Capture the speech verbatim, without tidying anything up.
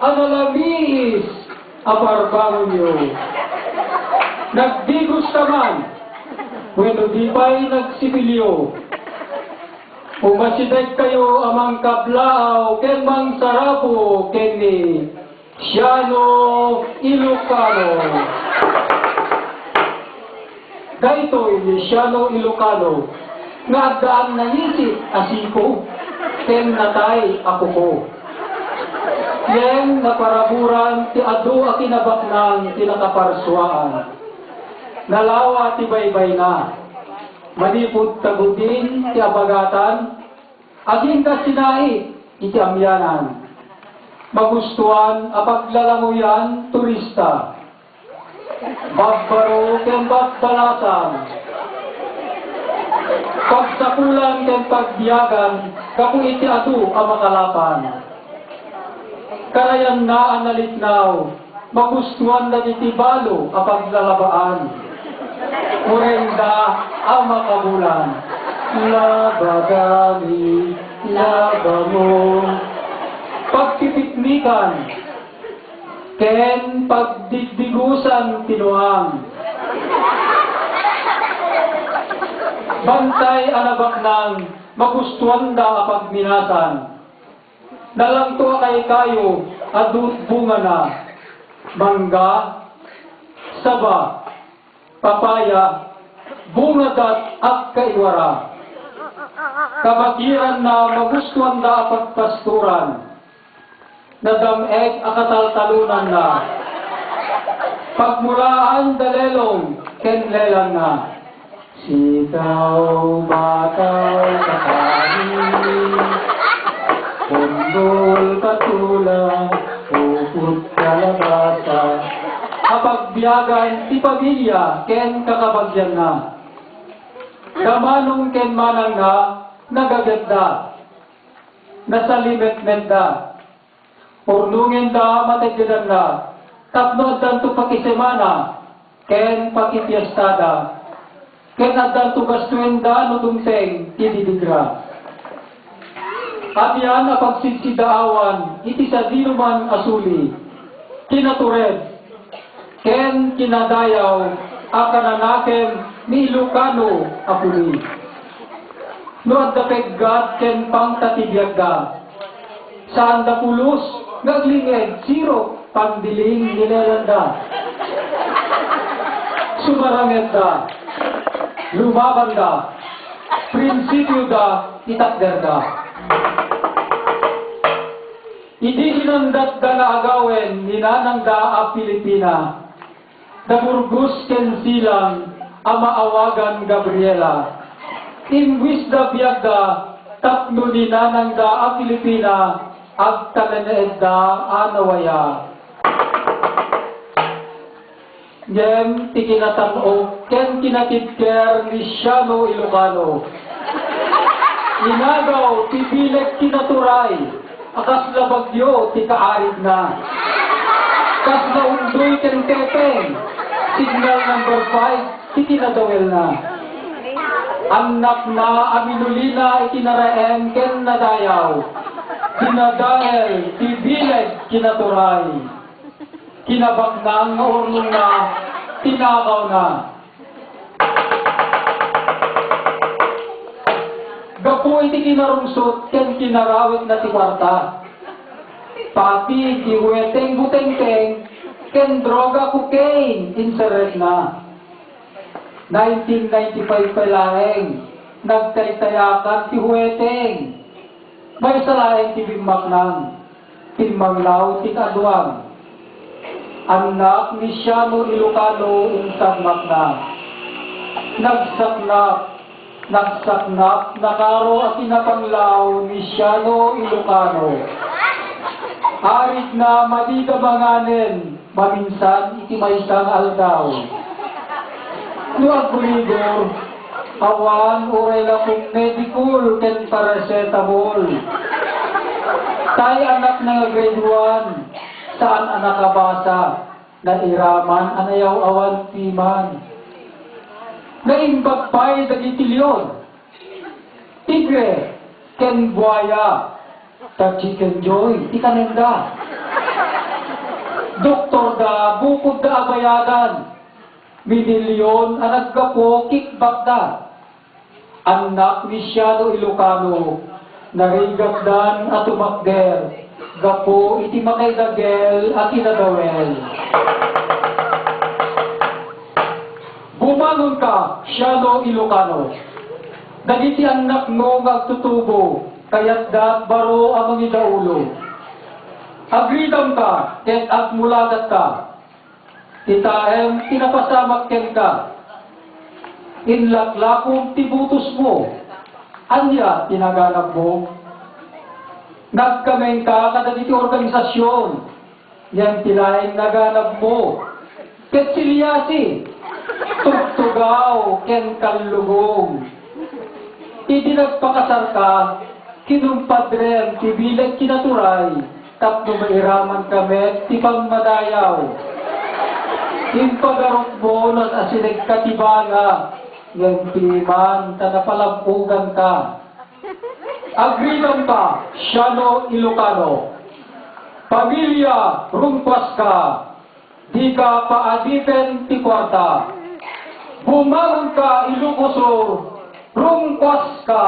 a nalamiis a parbangonyo. Nagdigos ka man, wenno di pay nagsipilyo. Umasidegkayo a mangkablaaw ken mangsarabo ken ni Siano Ilocano. Daytoy ni Siano Ilocano nga addaan naisip a siko ken natay a kuko. Ken naparaburan ti adu a kinabaknang ti nakaparsuaan. Nalawa ti baybayna. Manipud tagudin ti abagatan, agingga sinait iti amianan. Magustuan a paglalangoyan turista. Babbaro ken babbalasang. Pagsapulan ken pagbiagan gapu iti adu a makalapan. Karayanna a naliknaw, magustuan dagiti balo a paglalabaan. Urengda a makabulan. Labadami, labamo. Pagpipiknikan, ken pagdigdigusan ti nuang. Bantay a nabaknang, magustuanda a pagminasan. Nalangto a kaykayo a du-, bungana, mangga, saba, papaya, bunga dat agkaiwara. Kabakiranna magustuanda a pagpasturan. Nadam-eg a kataltalonanna. Pagmuraan da lelong ken lelanna. Sitaw, bataw, kakani, pundol, patula, upot, kalabasa. Apagbiagan ti pamilya ken kakabagianna. Da Manong ken Manangna, nagagetda. Nasalimetmetda. Urnongenda a mateggedanna tapno addanto pakisemana ken pakipiestada, ken addanto gastoenda no dumteng ti didigra. Anian a pagsidsidaawan iti sadinoman a suli, kinatured, ken kinadayaw a kananakem ni Ilocano a puli. No adda peggad ken pangta ti biagda, saanda pulos nga agling-ed, sirok, pandiling ni lelanda. Sumarangetda, lumabanda, prinsipioda, itakderda. Idi inandatda nga agawen ni nanangda a Filipina, da Burgos ken Silang a maawagan Gabriela. Imbuisda biagda tapno ni nanangda a Filipina agtalinaedda a nawaya. Ngem ti kinatan-ok ken kinatibker ni Siano Ilocano. Inagaw ti bileg kinaturay a kasla bagyo ti kaarigna. Kasla Undoy ken Pepeng, signal number five ti kinadawelna. Annakna a minulina iti naraem ken nadayaw. Dinadael ti bileg kinaturay. Kinabaknang nga urnongna, tinakawna. Gapu iti kinarungsot ken kinarawitna ti kuarta, pati ti hueteng butengteng ken droga cocaine inserretna. Nineteen ninety-five pay laeng, nagtaytayakan ti hueteng. Maysa laeng ti bimmaknang. Timmanglaw ti kaaduan. Annak ni Siano Ilocano insagmakna. Nagsaknap, nagsaknap, nakaro a kinapanglaw ni Siano Ilocano. Arigna madi da manganen, maminsan iti maysa nga aldaw. No agguligor, awan uray la kung Medicol ken paracetamol. Tay annakna nga grade one, saan a nakabasa, nairaman a nayaw-awan ti man. Naimbag pay dagiti leon, tigre, ken buaya. Ta Chicken Joy ti kanenda. Doktorda, bukodda a bayadan. Minilyon a naggapu, kickbackda. Annak ni Siano Ilocano, narigatdan a tumakder gapu iti makaidagel a kinadawel. Bumangonka, Siano Ilocano. Dagiti annakmo nga agtutubo, kayatda baro a mangidaulo. Agridamka ket agmulagatka. Kitaem ti napasamak kenka. Inlaklakon ti butosmo. Ania ti naganabmo? Nagkamengka kadagiti organisasion, ngem ti laeng naganabmo ket siliasi, tugtugaw ken kallugong. Idi nagpakasarka, kinumpadrem ti bileg kinaturay tapno mairamanka met ti pangmadayaw. Impagarupmo no as-asinegka ti banga, ngem piman ta napalab-oganka. Agridamka, Siano Ilocano. Pamilia, rumkuaska. Dika paadipen ti kuarta. Bumangonka, Ilocos Sur, rumkuaska.